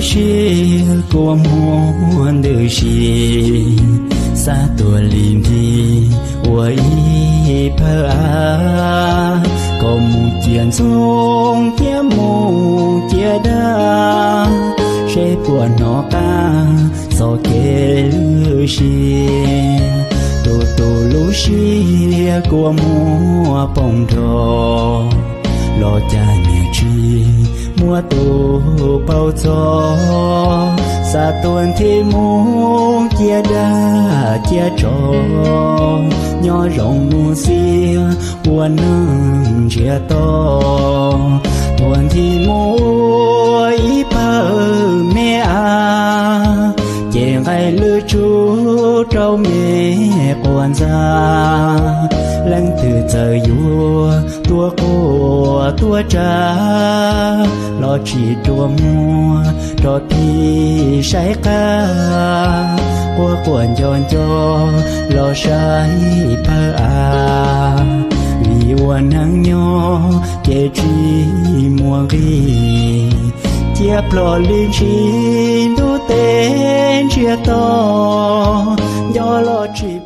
Siab kua muag ntws si, xav tuaj li nthi ua ib pawg av, kom mus ciaj ntxoov thiab mus ciaj dag, seb puas hnov qab txoj kev lwj si. Tus tus lub siab kua muag poob nrho, los cas niam tsis muab tus paub txog. Xav tuaj nthi mus ciaj dag ciaj tsov, nyob zoo mus xiab ua neej ntsiag to. Tuaj nthi mus ua ib pawg me av, ces nqaij lwj tsuj rau me quas ntxa. Leej twg txawm yuav tuaj quaj tuaj tsa, los tsis rua muag rau phim saib qab. Quaj quaj nco nco los saib pawg av, vim ua neej nyob ces tsis muaj nqis. Ciaj plho li ntsis ntug teb ntsiag to, nco los tsis